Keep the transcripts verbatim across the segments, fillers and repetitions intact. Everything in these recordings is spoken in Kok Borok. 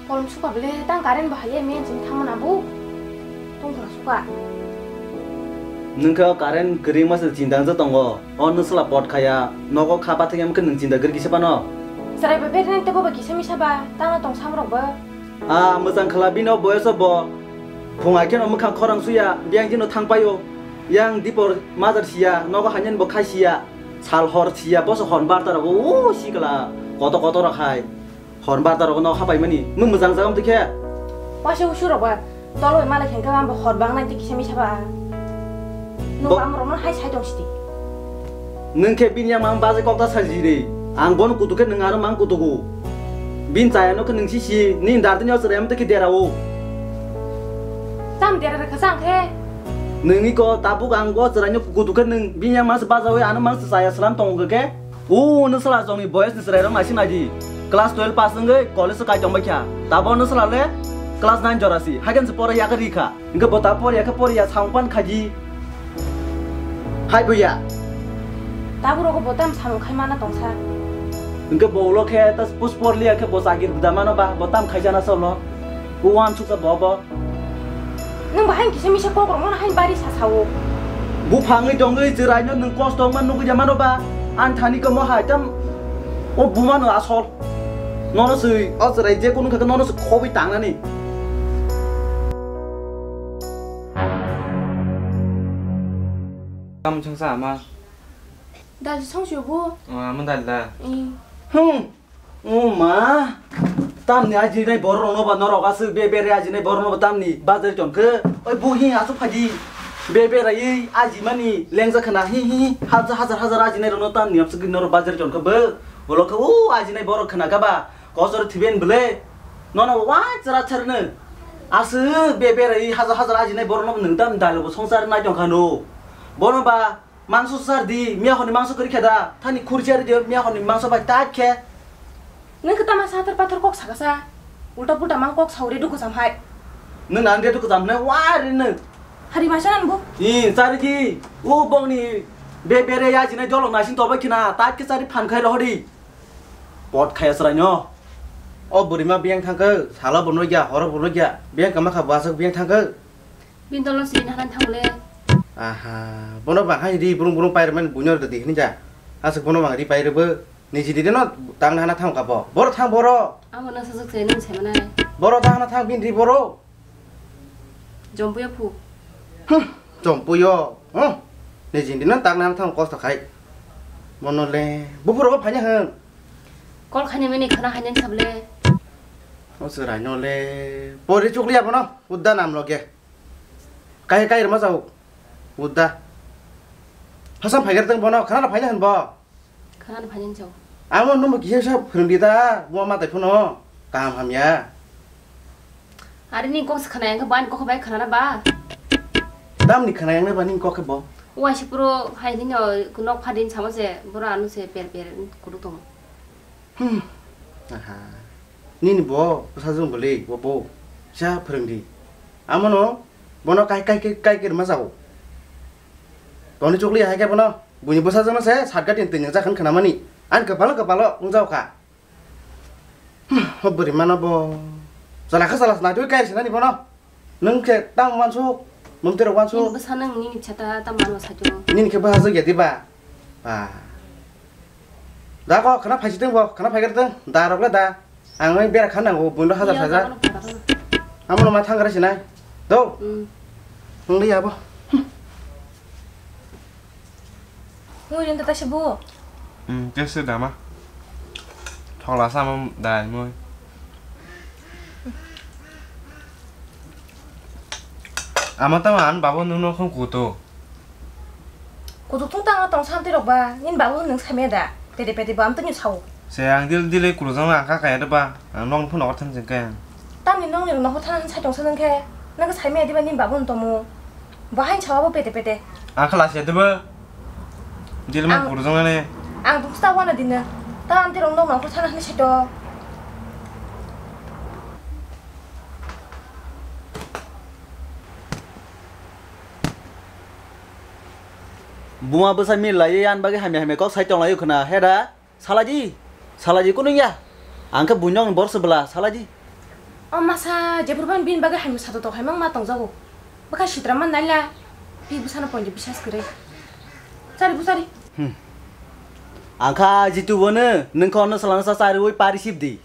Kolom suka bele, tang current bo haiya, men sini thangmana bo. Tong thora suka. Nwng khe o current kwrwi masa chinta wngsa tongo. O nwsla pot khaya, nogo kha pathakya wngkhe nwng chinta kwrwi kisa phano. Chwrai ba bereng tebo ba kisa misa ba, tangno tong samrok bo. A mwchang khala bini o boyoso bo. Phung ai kheno mwkhang khorang suya, biyang jino thang paio. Yang dipor majar siya, nogo hanyan bo khai siya. Sal hor siya, boso hon barta rogo, o sikla, koto koto rok hai. Hor barta rogo no hapai mani, mung mwchang jagam tikhe. Waisa usu rok ba, tolo bai malai khe ang bo hor bang nai tikisa misa ba. Nung Bo- bam rok no hai sai tong sidi. Nwng khe bini yang mang baje kok ta sal jiri. Ang bono kutuk khe nwng aro mang kutugo. Bin chaya no khe nwng sisi, ni dar dini o chwrai am tikhe derao. Tam dera rwkha chang khe. Nwng iko tabuk ang o chwrai no kutuk khe nwng bini yang mang se bajawi ano mang se chaya slam tongo khe. O nwsla jongni boys ni chwrai rok naising naidi. Class twelve pass wngwi college o kai tongbai kha. Tabo nwsla le class nine jora si. Haikhe se pore yakha ri kha. Hwnkhe bo ta pore yakha pore ya samung pan khaidi. Hai bo ya. Tabuk rogo bo tam samung khai mana tongsa. Hwnkhe bo ulo khe ta puspor liya khe bo chakir da mano ba bo tam khaijana solo. O uansuksa bo bo. Nwng bahai kisa misa kok rok mano hai bari sa sao. Buphangwi tongwi chwraino nwng kosto wngma nugwi ya mano ba? Ang thani komo hai tam o buma no asol. Nono swi o chwrai je kunu kha nono swi khobwi tangnani. Tam chwngsa ama. Daji songsi bo. O, ama dal da. I. Hmm. O ma, tamni ajinai borok rokno ba norok aswk be bere ajinai borok no ba tamni bazar chon khe. Oi buhi aswk phaidi be bere ai ajimani lengja khna hi hi hajar hajar hajar ajinai rokno tamni aswk norok bazar chon khe bo. Ulo khe o ajinai borok khna kha ba kosor thiben bwle. Nono wa chara charno aswk be bere ai hajar hajar ajinai borok no nwng tam dalo bo songsar nai tong kha no. Bono ba Mangso sar di, miya honi mangso kwrwi khe da, thani khurchi ari di, miya honi mangso bai tak khe. Nwng khe tama sathar pathar kok saka sa, ulta pulta mang kok sauri dukhu sam hai. Nwng ang de dukhu sam nai wari nwng. Hari masa nan bu? I, sari di, u bongni be bere ya jinai jolok naising tobai khina, tak khe sari phan khai rohori. Pot khaya srai no. O burima biyang thangkhe, salo bo nugya, horo bo nugya, biyang kama kha bo aswk biyang thangkhe. Bini dolo si nahana thangle. Aha, bono bahai ri burung burung pairman bunyor de dihni ja. Aswk bono bang ri pairbo. Niji dide no tang nahana thang kabo. Boro thang boro. Amo no sajak se nang se manai. Boro thang na thang bin ri boro. Jompuya phu. Hmm, jompuyo. Hmm. Niji dide no tang nahana thang kosto khai. Bono le. Bupuro phaina hang. Kol khani mini khana hanya sable. O serai no le. Pori chukliya bono. Udda nam loge. Kai kai rma jao. Udda. Hasam phaigar tang bono khana phai han bo. Khana phai jao. Amo no kisa sa phirung di ta. Bo ma tai phuno. Kaham hamya. Ari ni kok khana yang ban kok bai khana ba. Dam ni khana yang ba ni kok bo. Wa si puro hai ni no nok phadin sama se bora anu se per per kudu tong. Hmm. Aha. Nini bo bwsajwng bwlwi bo bo sa phwrwngdi. Amono bono kai kai kai kai kirma jao. Boni chukli hai khe bono buini bwsajwngno se satga tin tin jakhan khna mani. Ani kwpalo kwpalo wngjao kha. Hmm, o bwrwi mano bo. Chala kha chala naitwi kai sinani bono. Nwng khe tamo wansuk, mumtwi rok wansuk. Nini bwsa nwng nini bwsa ta, ta mano sakhe. Nini khe bwsajwk ya diba? Ba. Da ko khana phaisitwng bo, khana phaigar tong. Da rok le da. Ang oi bera kha nango, buino hajar saja. Amo no ma thang gra sinai. Do. Hmm. Nwng le ya bo. Mui rin ta ta se bu. Hmm, kese dama. Thokla sama dai mui. Ama tamo ang babo nungno khum kuto. Kuto thung tang tong santi rok ba. Nin babo nung samya da. Pede pede bo am tani sao. Se ang dil dile kulo jang ang ka kaya da ba. Ang nong phone orthan jeng kaya. Tamni nongni rok nohor thana sai tongsa nung khe, nang khe saimaya diba nini babu no tomo? Bo haino sawa bo pete pete. Ang khe lasi ya diba? Dilma ang, kurujang nani. Ang duksa wana dino. Ta amte rok nog nohor thana hinwi saito. Buma bwsa mil lai yan bagwi hamya hamya kok sai tong lai khna heda. Salaji, salaji kunu ya. Ang khe buino ang borso bwla, salaji. O masa jephuru phano bini bagwi hamya sato tok hai mang ma tongjago. Bwkha sitra man naila. Pi bwsano pointi bisas kwrwi. Chari bu chari. Hmm. Angkha jitu bono nungkha ono salano sa chari oi pari sip di.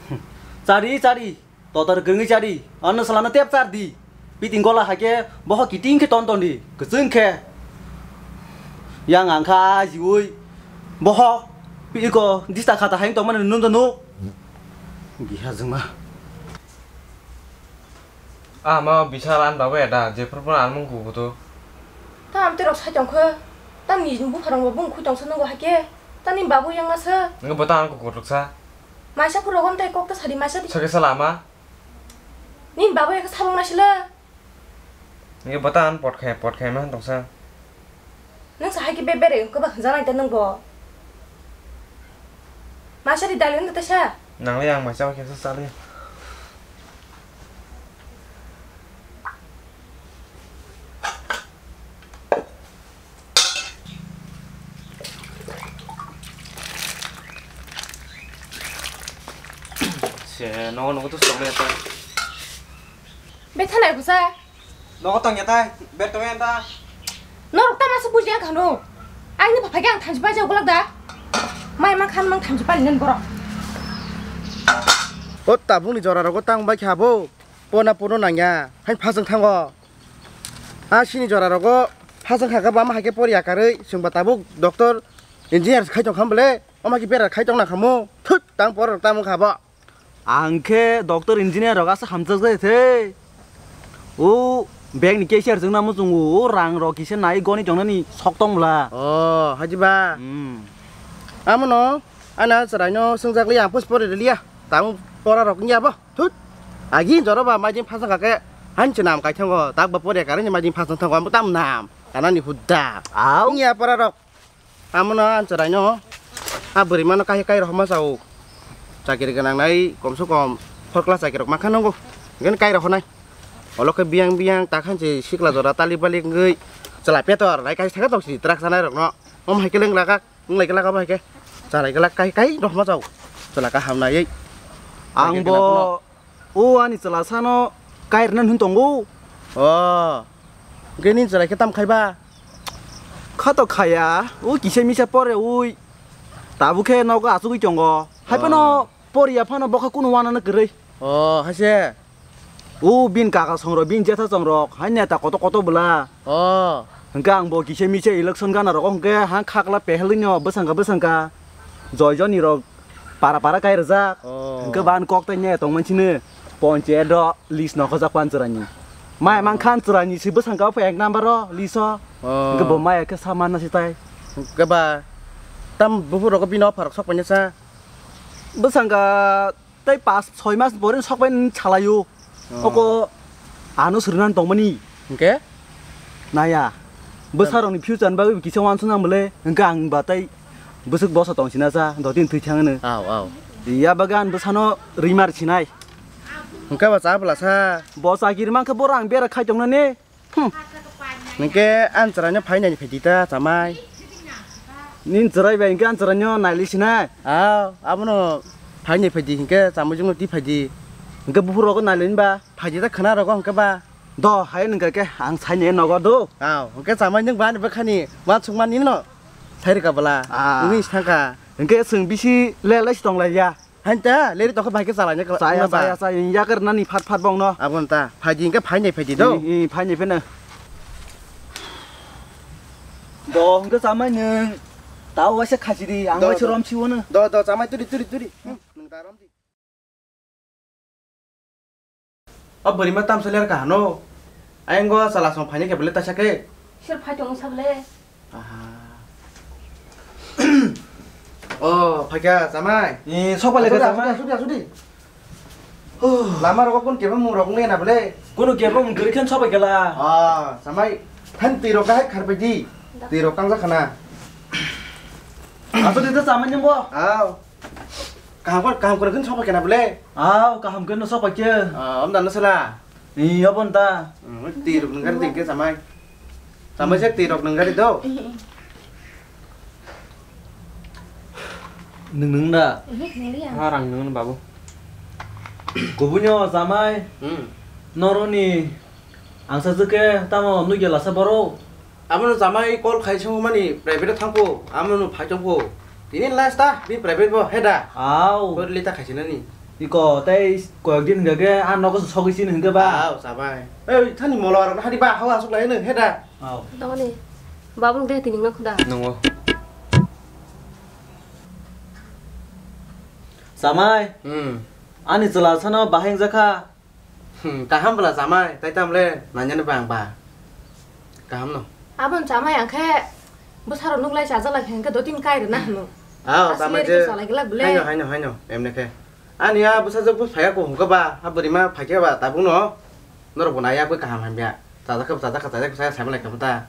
Hmm. Chari chari. Totor kwrwngwi chari. Ono salano tep char di. Piting gola haikhe boho kiting khe ton ton di. Kwchwng khe. Yang angkha jiui. Boho. Pi iko dista khata haing tongmani nunjo nuk. Biha jwngma. Ah, ma Bishal ani bagwi da, jephuru phano ani mung kukuto. Ta amtwi rok sai tongkhe, ta nini bupharang bo bung khui tongsa nungo haikhe, ta nini babu yang masa. Nungbo ta ani kukutruksa. Maisa phuru rogon tai kok ta sadi maisa di. Sake sala ama. Nini babu yang sabang nasila. Nungbo ta ani pot khai, pot khai ma tongsa. Nung sa hai khe be bere wngkhe ba hwnjanai ta nung bo. Masa di dali wngkhe ta sa. Nang le ang maisa khe sa sali. Se no no to sokle ta. Bethanai kusa. Nogo tongya tai, ber tongya ta. Norok tama se bujiya khano. Aini papa khe ang thanji paijak ukulok da. Mai mang khan mang thanji pali nen borok. O tabukni jora rogo tang bai kha bo. Pona pono nangya. Hain phasang thango. A sini jora rogo phasang kha kha bama hai khe pori akarwi chwng ba tabuk doctor engineer khai tong kham bole. Oma ki bera khai tong na khamo. Thut tang por tamo kha bo. Ang khe doctor engineer rok asa hamjak jai the. O bank ni cashier jwng namo chwng o rang rok kisa nai goni tongnani sok tong bwla. Oh, haji ba. Hmm. Amo no, ana chwrai no swngjak liya, ang pus pore liya. Tamo pora rok niya bo. Thut. Agi joro ba maiding phasang kha khe han chinam kai thango. Tak ba pore karani maiding phasang thango. Amo tam nam. Kanani hudda. Au. Niya pora rok. Amono ang chwraino a bwrwimano kai kai rohorma chao. Chakiri gwnang nai komse kom four class chakiri rok mankha nongo. Hingke kai rohornai. Olo khe biyang biyang ta khan se sikla jora tali bali wngwi chwla petor lai kai thaka tong si truck sanai rokno. Om hai khe leng laka, wng lai khe laka bo hai khe. Chalai khe lak kai kai rohorma chao. Chwla kaham naiwi. Ang bo O ani chwla sano kairwna hwn tongo. O. Hwnkhe nini chwla khe tam khai ba? Kha to khaya. O kisa misa pore ui. Tabuk khe nogo achugwi tongo. Hai phano O. Poriya phano bokha kunu wanano kwrwi. O, hai se. O bin kaka songrok, bin jetha songrok. Hai neta koto koto bwla. O. Hwnkhe ang bo kisa misa election gana rogo hwnkhe ha khakla pehelwino bwsangka bwsangka. Joy joni rok para para kai rwjak. Oh. Hwnkhe ban kok tai ne tong mansini. Ponche do list no khojak pan chwraini. Mai mang khan chwraini si bwsangka phai ek number o list o. Oh. Hwnkhe bo mai khe saman na sitai. Hwnkhe ba tam buphuru rok bini offer rok sok painasa. Bwsangka Tei pas soi mas boring sok bai salaio. Oh. Oko ano srwngna tongmani. Hwnkhe? Naya. Bwsarokni future ni bagwi kisa uansuknang bwle. Hwnkhe ang ba tei bwswk bosa tong sina cha, dotini thwi thangno. Aw, aw. Ya bagan bwsano rimar sinai. Hwnkhe ba cha bwla sa. Bo chakiri mankhe boro ang bera khai tongnani. Hmm. Hwnkhe ang chwraino phainani phaidi ta chamai. Nini chwrai bai hwnkhe ang chwraino naili sinai. Aw, abono phainai phaidi hwnkhe chamai jwngno twi phaidi. Hwnkhe buphuru rogo nailini ba phaidi ta khwna rogo hwnkhe ba. Do, hai nungkha khe ang saini nogo do. Aw, hwnkhe chamai nwng bani bwkhani uansukmani no. Thairika bwla. Ah. Wngwi thangkha. Hwnkhe chwng bisi lelai si tonglaiya. Hain ta, leri tokha bai khe chalai ne kla-, Chaya, ba. Chaya, chaya, yakar nani phat phat bong no. Abon ta, phaidi hwnkhe phainai phaidi do. I, i, phainai pheno. Do hwnkhe chamai nwng. Tao waisa khachiri, ang Do, waisa do. Rom siwo no. Do, do, chamai turi, turi, turi. Hmm, nwng ta rom di. O bwrwima tamsa ler ka hano. Ayang go chala song phaini khe bele taisa khe. Sir phai tong sa bele. Aha. O phaikha chamai. Ni sok bai le ka chamai. Asudi, asudi, asudi. Huh. Lama rogo kun kebo mung rok nge na bele. Kunu kebo mung gari khen sok bai kala. Ah, chamai. Than twi rok hai khar pai di. Twi rok kang ja khana. Asudi ta chamai ni bo. Aw. Kaham khe, kaham khe khen sok bai kena bele. Aw, kaham khe no sok bai khe. Ah, om dan sela. Ni obon ta. Hmm, ti ruk nang gari ke samai. Samai se ti ruk nang gari do. Nung nung da. Ini kena lihat. Ah, rang nung babu. Kubunyo jamai. Hmm. Noroni angsa jwkhe tamo nugya lasa borok. Abono jamai call khai songmani private thangko, amono phai tongko. Tini last ta, bi private bo heda. Au. Kor lita khai sinani. Iko tei koyek din hingke a nogo sogwi sin hingke ba. Au, jamai. Ei, thani molo arok hadi ba hawa asuk lai no heda. Au. Doni. Babung de tini ngakhuda. Nungo. Jamai. Hmm. Ani chwla sano bahai wngjakha. Hmm, kaham bwla jamai, tai tamle nanyani bang ba. Kaham no. Abon jamai angkhe bwsarok nuklai chajalai khe hwnkhe dotini kai rwna hwno. Ao, asli tamai rikhe je. Chalai glak bwle. Haino, haino, haino, emne khe. Ani a bwsajwk bo phaiya ko hwnkhe ba, a bwrwima phaikhe ba tabukno norok bo naiya bw kaham hamya. Chajakhe, chajakha, chajakha, chajakha, saimalaikha ta.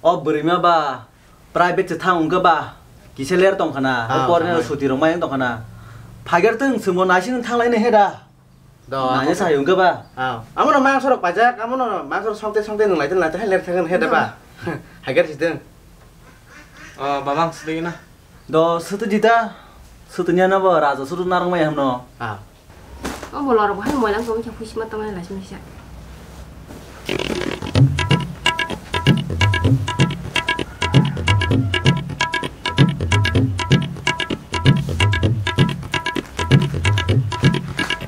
O bwrwima ba private se thang hwnkhe ba kisa ler tongkhana, ah, porni samai. Suti rok mai tongkhana. Phaigar tong chwngbo naising thanglaini he da. Do, nanya abo sai hwnkhe ba. Ah, amono mangsorok pajak, amono mangsorok songte songte nung laite laite hai ler thangani he da ba. Haigar sideng. Oh, babang sideng na. Do, sutu jita. Sutu nyana bo raja sutu narang mai hamno. Ah. O bolorok bo hai moilang tongwi khe huisima tongmani laisima kisa.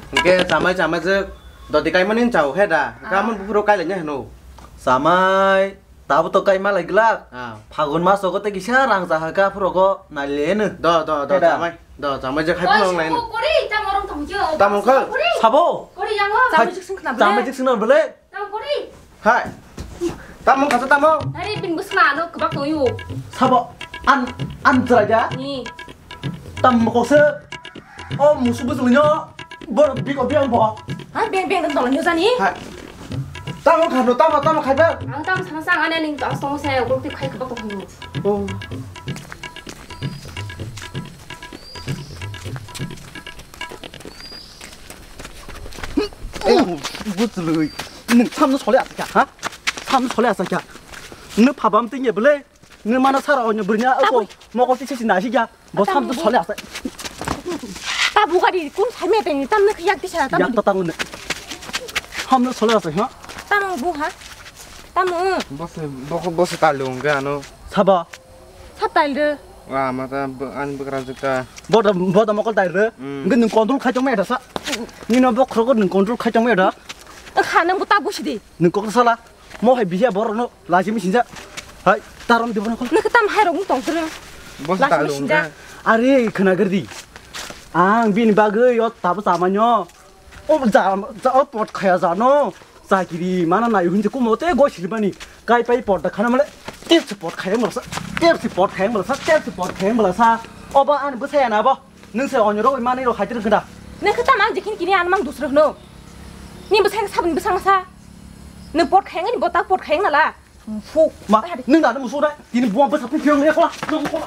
Hwnkhe chamai chamai jwk doti kaimani chao he da? Hwnkhe amoni buphuru kailaina hino. Chamai. Tabo to kai malai glak. Ah. Phagun masogo tei kisa rang chahaka phurogo nailenu. Do, do, do, chamai. Do, chamai je khai phunang lainu. Kori, tamo rong tong jo. Tamo kha? Kori. Sabo? Kori yango. Chamai jik sing khna bele. Chamai jik sing na bele. Tamo kori. Hai. Tamo khasa tamo. Hari bin busma no kebak toyu. Sabo? An, an jraja? Ni. Tam mokokse. O musu bwswlwino. Bor biko biang bo. Ha, beng beng tong tong jani. Hai. Tamo khano, tamo, tamo khaiba. Ang tamo sana sang ane ning tong tong se, ukur ti khai kebak tong. Oh. Oh, bwswlwi. Nung samno sole asakha, ha? Samno sole asakha. Nung phabam tingye bele. Nung mana sara onyo bwrwini ako mokol tisi si nasi ya. Bo samno sole asai. Ta bugari kun sai me teni tam nak yak tisa tam. Yak ta tang ne. Samno sole asai ha. Tam bu ha. Tam. Bose boko bose ta lung ga no. Saba. Sab tail de. Wa ma ta ani bwkra jikta. Boda boda mokol tail de. Ngi nung control khai tong me da sa. Nino bokhro ko nung control khai tong me da. Kha nang bu ta busi di. Nung kok sala. Mo hai bihiya borok no lachi mi sinja. Hai, tarom di bono kol. Nang tam hai rok tong tere. Bos ta lung ka. Are khna gardi. Ang bini bagwi o tabo chamanyo. O ja ja o pot khaya jano. Chakiri mana nai hunje kumo te go silbani. Kai pai pot da khana male. Tep se pot khaya mala sa. Tep se pot khaya mala sa. Tep se pot khaya mala sa. Oba an bwsaya na bo. Nung se onyo rok mani rok haitir khna. Nang khe tam ang jikhin kini an mang dusra hno. Ni bwsang sabni bwsang sa. Nung pot khayang ni bota pot khayang nala. Fu. Ma, nung da nung su dai. Tini buang bwsang phi phi nung ya kola. Nung kola.